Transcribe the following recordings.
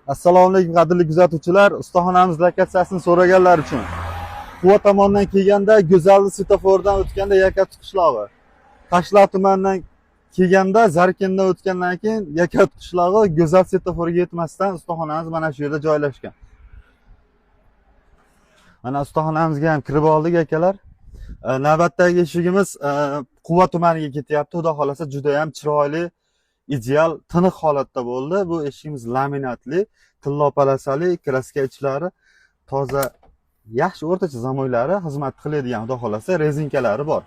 Assalomu alaykum, qadrli kuzatuvchilar. Ustaxonamiz lokatsiyasini so'raganlar uchun. Quva tomondan kelganda Go'zallik svetofordan o'tganda Yakatchi qishlog'i. Qashloq tumanidan kelganda Zarkindan o'tgandan keyin Yakat qishlog'i, Go'zal svetoforga yetmasdan ustaxonamiz mana shu yerda joylashgan. Mana ustaxonamizga ham kirib oldik, akalar. Navbatdagi eshigimiz Quva tumaniga ketyapti. Xudo xolasa, juda ham chiroyli, ideal, tiniq holatda bo'ldi. Bu eshigimiz laminatli, tillo полоса li, краска ichlari toza, yaxshi, o'rtacha замок lari xizmat qiladigan, xudo xolasa, резинка lari bor.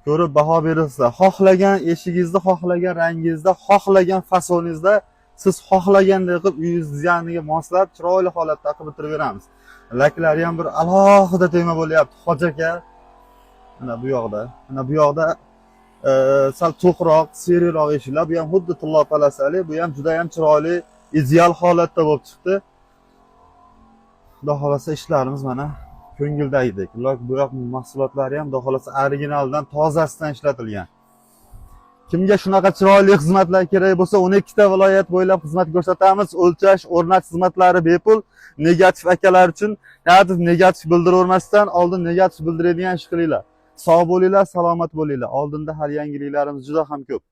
Ko'rib baho berasizlar. Xohlagan eshigingizni xohlagan rangingizda, xohlagan fasoningizda, siz xohlaganday qilib, uyingiz dizayniga moslab, chiroyli holatda qilib bitirib beramiz. Laklari ham bir alohida tema bo'lyapti, hoji aka. Mana bu yoqda, mana bu yoqda sal to'qroq, серый roq eshiklar. Bu ham xuddi tillo полоса li, bu ham juda ham chiroyli, ideal holatda bo'lib chiqdi. Xudo xolasa, ishlarimiz mana ko'ngildagidek. Lak bo'yoq mahsulotlari ham, xudo xolasa, originaldan, tozasidan ishlatilgan. Kimga shunaqa chiroyli xizmatlar kerak bo'lsa, 12 ta viloyat bo'ylab xizmat ko'rsatamiz. O'lchash, o'rnatish xizmatlari bepul. Negativ akalar uchun negativ bildiravermasdan oldin negativ bildiradigan ish qilinglar. Sog' bo'linglar, salomat bo'linglar. Oldinda hali yangiliklarimiz juda ham ko'p.